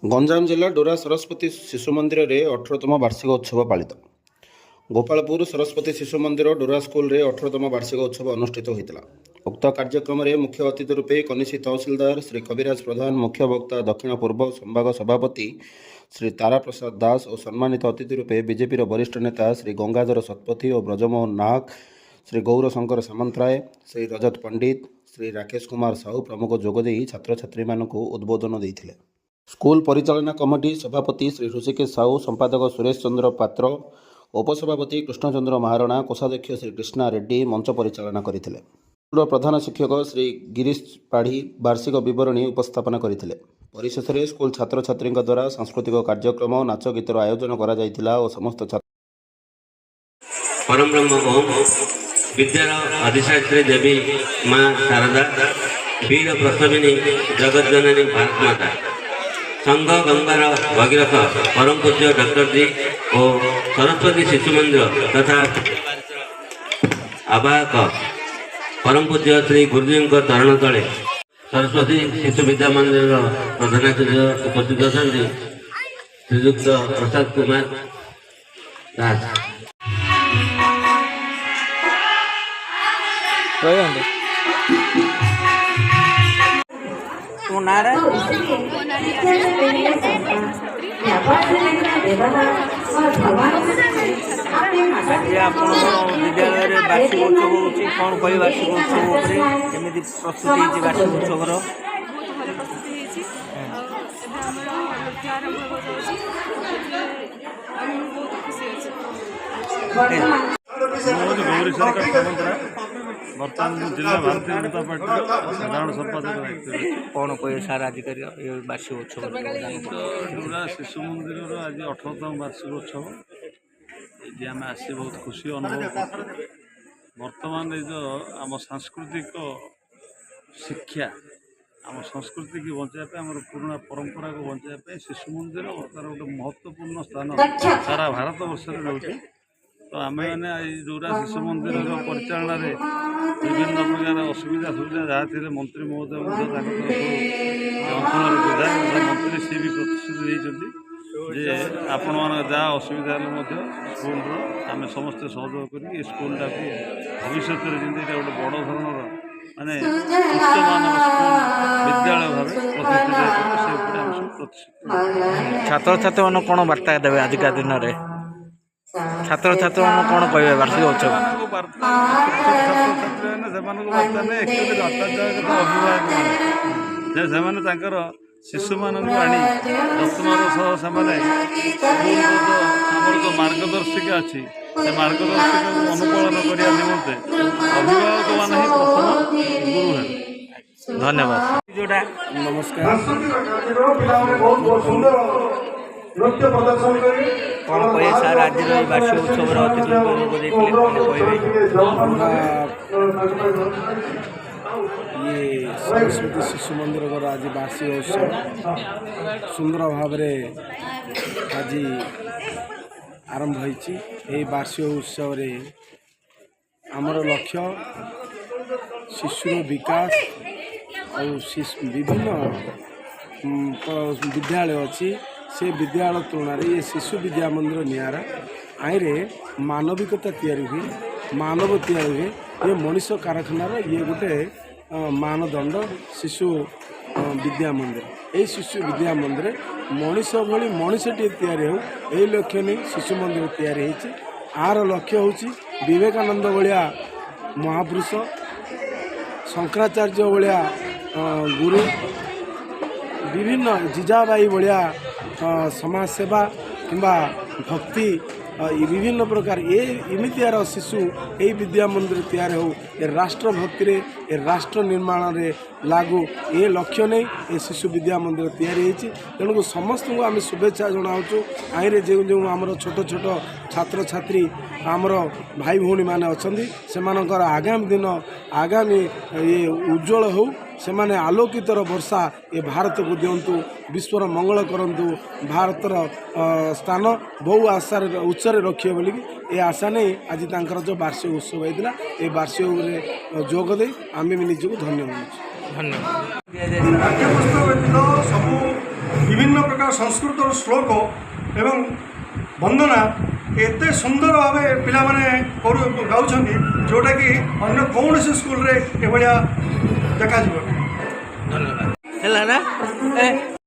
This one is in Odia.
ଗଞ୍ଜାମ ଜିଲ୍ଲା ଡୋରା ସରସ୍ୱତୀ ଶିଶୁ ମନ୍ଦିରରେ 18ତମ ବାର୍ଷିକ ଉତ୍ସବ ପାଳିତ। ଗୋପାଳପୁର ସରସ୍ୱତୀ ଶିଶୁ ମନ୍ଦିର ଡୋରା ସ୍କୁଲରେ 18ତମ ବାର୍ଷିକ ଉତ୍ସବ ଅନୁଷ୍ଠିତ ହୋଇଥିଲା। ଉକ୍ତ କାର୍ଯ୍ୟକ୍ରମରେ ମୁଖ୍ୟ ଅତିଥି ରୂପେ କନିଷି ତହସିଲଦାର ଶ୍ରୀ କବିରାଜ ପ୍ରଧାନ, ମୁଖ୍ୟ ବକ୍ତା ଦକ୍ଷିଣ ପୂର୍ବ ସଂଭାଗ ସଭାପତି ଶ୍ରୀ ତାରାପ୍ରସାଦ ଦାସ ଓ ସମ୍ମାନିତ ଅତିଥି ରୂପେ ବିଜେପିର ବରିଷ୍ଠ ନେତା ଶ୍ରୀ ଗଙ୍ଗାଧର ଶତପଥୀ ଓ ବ୍ରଜମୋହନ ନାହକ, ଶ୍ରୀ ଗୌରଶଙ୍କର ସାମନ୍ତରାୟ, ଶ୍ରୀ ରଜତ ପଣ୍ଡିତ, ଶ୍ରୀ ରାକେଶ କୁମାର ସାହୁ ପ୍ରମୁଖ ଯୋଗଦେଇ ଛାତ୍ରଛାତ୍ରୀମାନଙ୍କୁ ଉଦ୍ବୋଧନ ଦେଇଥିଲେ। ସ୍କୁଲ ପରିଚାଳନା କମିଟି ସଭାପତି ଶ୍ରୀ ହୃଷିକେଶ ସାହୁ, ସମ୍ପାଦକ ସୁରେଶ ଚନ୍ଦ୍ର ପାତ୍ର, ଉପସଭାପତି କୃଷ୍ଣଚନ୍ଦ୍ର ମହାରଣା, କୋଷାଧ୍ୟକ୍ଷ ଶ୍ରୀ କୃଷ୍ଣା ରେଡ୍ଡି ମଞ୍ଚ ପରିଚାଳନା କରିଥିଲେ। ସ୍କୁଲର ପ୍ରଧାନ ଶିକ୍ଷକ ଶ୍ରୀ ଗିରୀଶ ପାଢ଼ୀ ବାର୍ଷିକ ବିବରଣୀ ଉପସ୍ଥାପନା କରିଥିଲେ। ପରିଶେଷରେ ସ୍କୁଲ ଛାତ୍ରଛାତ୍ରୀଙ୍କ ଦ୍ୱାରା ସାଂସ୍କୃତିକ କାର୍ଯ୍ୟକ୍ରମ, ନାଚ ଗୀତର ଆୟୋଜନ କରାଯାଇଥିଲା ଓ ସମସ୍ତ ଛାତ୍ର ପରମବ୍ରହ୍ମ ଓମ୍, ବିଦ୍ୟାର ଅଧିଷ୍ଠାତ୍ରୀ ଦେବୀ ମା ଶାରଦା, ବୀର ପ୍ରସବିନୀ ଜଗତଜନନୀ ଭାରତ ମାତା, ସଂଘ ଗଙ୍ଗାର ଭଗୀରଥ ପରମ ପୂଜ୍ୟ doctor G O Saraswati Shishu ମନ୍ଦିର ତଥା ଆବାହକ ପରମ ପୂଜ୍ୟ ଶ୍ରୀ ଗୁରୁଜୀଙ୍କ ଚରଣ ତଳେ ସରସ୍ୱତୀ ଶିଶୁ ବିଦ୍ୟା ମନ୍ଦିରର ପ୍ରଧାନାଚାର୍ଯ୍ୟ ଉପସ୍ଥିତ ଅଛନ୍ତି ଶ୍ରୀଯୁକ୍ତ ପ୍ରସାଦ କୁମାର ଦାସ। ରହିଯାଆନ୍ତୁ। ତୁମ ନାଁଟା? ମୋ ନାଁ ଛାତ୍ରୀ। ଆଜି ଆପଣଙ୍କ ବିଦ୍ୟାଳୟରେ ବାର୍ଷିକ ଉତ୍ସବ ହେଉଛି। କ'ଣ କହିବେ ବାର୍ଷିକ ଉତ୍ସବ ଉପରେ? କେମିତି ପ୍ରସ୍ତୁତି ହେଇଛି ବାର୍ଷିକ ଉତ୍ସବର? ବହୁତ ଭଲ ପ୍ରସ୍ତୁତି ହେଇଛି ଆଉ ଏବେ ଆମର ନୃତ୍ୟ ଆରମ୍ଭ ହେବାକୁ ଯାଉଛି। ଏଥିରେ ଆମେ ମୁଁ ବହୁତ ଖୁସି ଅଛି। ମୁଁ ହେଉଛି ଗୌରୀ ଶଙ୍କର ସାମନ୍ତରାୟ। ବର୍ତ୍ତମାନ ମୁଁ ଜିଲ୍ଲା ଭାରତୀୟ ଜନତା ପାର୍ଟିର ସାଧାରଣ ସମ୍ପାଦକ ଦାୟିତ୍ୱରେ ଅଛି। କ'ଣ କହିବେ ସାର୍, ଆଜିକାଲି ଏ ବାର୍ଷିକ ଉତ୍ସବ? ତ ଡୋରା ଶିଶୁ ମନ୍ଦିରର ଆଜି 18ତମ ବାର୍ଷିକ ଉତ୍ସବ। ଏଠି ଆମେ ଆସି ବହୁତ ଖୁସି ଅନୁଭବ କରୁଛୁ। ବର୍ତ୍ତମାନ ଏଇ ଯେଉଁ ଆମ ସାଂସ୍କୃତିକ ଶିକ୍ଷା, ଆମ ସଂସ୍କୃତିକି ବଞ୍ଚାଇବା ପାଇଁ, ଆମର ପୁରୁଣା ପରମ୍ପରାକୁ ବଞ୍ଚାଇବା ପାଇଁ ଶିଶୁ ମନ୍ଦିର ତାର ଗୋଟେ ମହତ୍ତ୍ୱପୂର୍ଣ୍ଣ ସ୍ଥାନ ସାରା ଭାରତ ବର୍ଷରେ ରହୁଛି। ତ ଆମେମାନେ ଏଇ ଡୋରା ଶିଶୁ ମନ୍ଦିରର ପରିଚାଳନାରେ ବିଭିନ୍ନ ପ୍ରକାର ଅସୁବିଧା ସୁବିଧା ଯାହା ଥିଲେ, ମନ୍ତ୍ରୀ ମହୋଦୟ ମଧ୍ୟ ତାଙ୍କ ତରଫରୁ ଏ ଅଞ୍ଚଳର ବିଧାୟକ ତଥା ମନ୍ତ୍ରୀ, ସିଏ ବି ପ୍ରତିଶ୍ରୁତି ଦେଇଛନ୍ତି ଯେ ଆପଣମାନଙ୍କ ଯାହା ଅସୁବିଧା ହେଲେ ମଧ୍ୟ ସ୍କୁଲର ଆମେ ସମସ୍ତେ ସହଯୋଗ କରିକି ଏ ସ୍କୁଲଟାକୁ ଭବିଷ୍ୟତରେ ଯେମିତି ଏଇଟା ଗୋଟେ ବଡ଼ ଧରଣର, ମାନେ ଉଚ୍ଚମାନର ସ୍କୁଲ ବିଦ୍ୟାଳୟ ଭାବେ ପ୍ରତିଷ୍ଠିତ ହେଇପାରିବ, ସେ ଉପରେ ଆମେ ସବୁ ପ୍ରତିଶ୍ରୁତି। ଛାତ୍ରଛାତ୍ରୀମାନଙ୍କୁ କ'ଣ ବାର୍ତ୍ତା ଦେବେ? ଆଜିକା ଦିନରେ ଛାତ୍ରଛାତ୍ରୀମାନଙ୍କୁ କ'ଣ କହିବେ ବାର୍ଷିକ ଉତ୍ସବ? ସେମାନଙ୍କୁ ବାର୍ତ୍ତା, ଛୋଟ ଛୋଟ ଛାତ୍ରଛାତ୍ରୀମାନେ, ସେମାନଙ୍କୁ ବାର୍ତ୍ତା ନେଇ ଆକ୍ଚୁଆଲି ବାର୍ତ୍ତା ଦେବା କଥା ଅଭିଭାବକମାନେ ଯେ ସେମାନେ ତାଙ୍କର ଶିଶୁମାନଙ୍କୁ ଆଣି ଯତ୍ନର ସହ ସେମାନେ ସ୍କୁଲର ଯେଉଁ ଆମର ଯେଉଁ ମାର୍ଗଦର୍ଶିକା ଅଛି, ସେ ମାର୍ଗଦର୍ଶିକାକୁ ଅନୁପାଳନ କରିବା ନିମନ୍ତେ ଅଭିଭାବକମାନେ ହିଁ ପ୍ରଥମ ଗୁରୁ ହେବେ। ଧନ୍ୟବାଦ। ଯୋଉଟା ନମସ୍କାର। ପିଲାମାନେ ବହୁତ ବହୁତ ସୁନ୍ଦର ନୃତ୍ୟ ପ୍ରଦର୍ଶନ କରିବେ। କ'ଣ କହିବେ ସାର୍, ଆଜିର ଏଇ ବାର୍ଷିକ ଉତ୍ସବର ଅତିଥି ରୂପେ ଯୋଗ ଦେଇଥିଲେ, କ'ଣ କହିବେ? ଆମର ଇଏ ସରସ୍ୱତୀ ଶିଶୁ ମନ୍ଦିରର ଆଜି ବାର୍ଷିକ ଉତ୍ସବ ସୁନ୍ଦର ଭାବରେ ଆଜି ଆରମ୍ଭ ହୋଇଛି। ଏହି ବାର୍ଷିକ ଉତ୍ସବରେ ଆମର ଲକ୍ଷ୍ୟ ଶିଶୁର ବିକାଶ ଆଉ ବିଭିନ୍ନ ବିଦ୍ୟାଳୟ ଅଛି, ସେ ବିଦ୍ୟାଳୟ ତୁଳନାରେ ଏ ଶିଶୁ ବିଦ୍ୟା ମନ୍ଦିର ନିଆରା। ଆଇରେ ମାନବିକତା ତିଆରି ହୁଏ, ମାନବ ତିଆରି ହୁଏ। ଇଏ ମଣିଷ କାରଖାନାର ଇଏ ଗୋଟେ ମାନଦଣ୍ଡ ଶିଶୁ ବିଦ୍ୟା ମନ୍ଦିର। ଏହି ଶିଶୁ ବିଦ୍ୟା ମନ୍ଦିରରେ ମଣିଷ ଭଳି ମଣିଷଟିଏ ତିଆରି ହେଉ, ଏହି ଲକ୍ଷ୍ୟ ନେଇ ଶିଶୁ ମନ୍ଦିର ତିଆରି ହେଇଛି। ଆର ଲକ୍ଷ୍ୟ ହେଉଛି ବିବେକାନନ୍ଦ ଭଳିଆ ମହାପୁରୁଷ, ଶଙ୍କରାଚାର୍ଯ୍ୟ ଭଳିଆ ଗୁରୁ, ବିଭିନ୍ନ ଜିଜାବାଇ ଭଳିଆ ସମାଜ ସେବା କିମ୍ବା ଭକ୍ତି, ଏ ବିଭିନ୍ନ ପ୍ରକାର ଏ ଏମିତିଆର ଶିଶୁ ଏଇ ବିଦ୍ୟା ମନ୍ଦିର ତିଆରି ହେଉ, ଏ ରାଷ୍ଟ୍ର ଭକ୍ତିରେ ଏ ରାଷ୍ଟ୍ର ନିର୍ମାଣରେ ଲାଗୁ, ଏ ଲକ୍ଷ୍ୟ ନେଇ ଏ ଶିଶୁ ବିଦ୍ୟା ମନ୍ଦିର ତିଆରି ହେଇଛି। ତେଣୁ ସମସ୍ତଙ୍କୁ ଆମେ ଶୁଭେଚ୍ଛା ଜଣାଉଛୁ। ଆଇରେ ଯେଉଁ ଯେଉଁ ଆମର ଛୋଟ ଛୋଟ ଛାତ୍ରଛାତ୍ରୀ, ଆମର ଭାଇ ଭଉଣୀମାନେ ଅଛନ୍ତି, ସେମାନଙ୍କର ଆଗାମୀ ଦିନ, ଆଗାମୀ ଇଏ ଉଜ୍ଜଳ ହେଉ। ସେମାନେ ଆଲୋକିତର ବର୍ଷା ଏ ଭାରତକୁ ଦିଅନ୍ତୁ, ବିଶ୍ୱର ମଙ୍ଗଳ କରନ୍ତୁ, ଭାରତର ସ୍ଥାନ ବହୁ ଆଶାରେ ଉଚ୍ଚରେ ରଖିବେ ବୋଲିକି ଏ ଆଶା ନେଇ ଆଜି ତାଙ୍କର ଯେଉଁ ବାର୍ଷିକ ଉତ୍ସବ ହେଇଥିଲା, ଏ ବାର୍ଷିକରେ ଯୋଗ ଦେଇ ଆମେ ବି ନିଜକୁ ଧନ୍ୟ ମଣୁଛୁ। ଧନ୍ୟବାଦ। ପାଠ୍ୟପୁସ୍ତକ ବ୍ୟତୀତ ସବୁ ବିଭିନ୍ନ ପ୍ରକାର ସଂସ୍କୃତର ଶ୍ଲୋକ ଏବଂ ବନ୍ଦନା ଏତେ ସୁନ୍ଦର ଭାବେ ପିଲାମାନେ ଗାଉଛନ୍ତି, ଯେଉଁଟାକି ଅନ୍ୟ କୌଣସି ସ୍କୁଲରେ ଏଭଳିଆ ଦେଖାଯିବ ଧନ୍ୟବାଦ। ହେଲା ନା ଏ?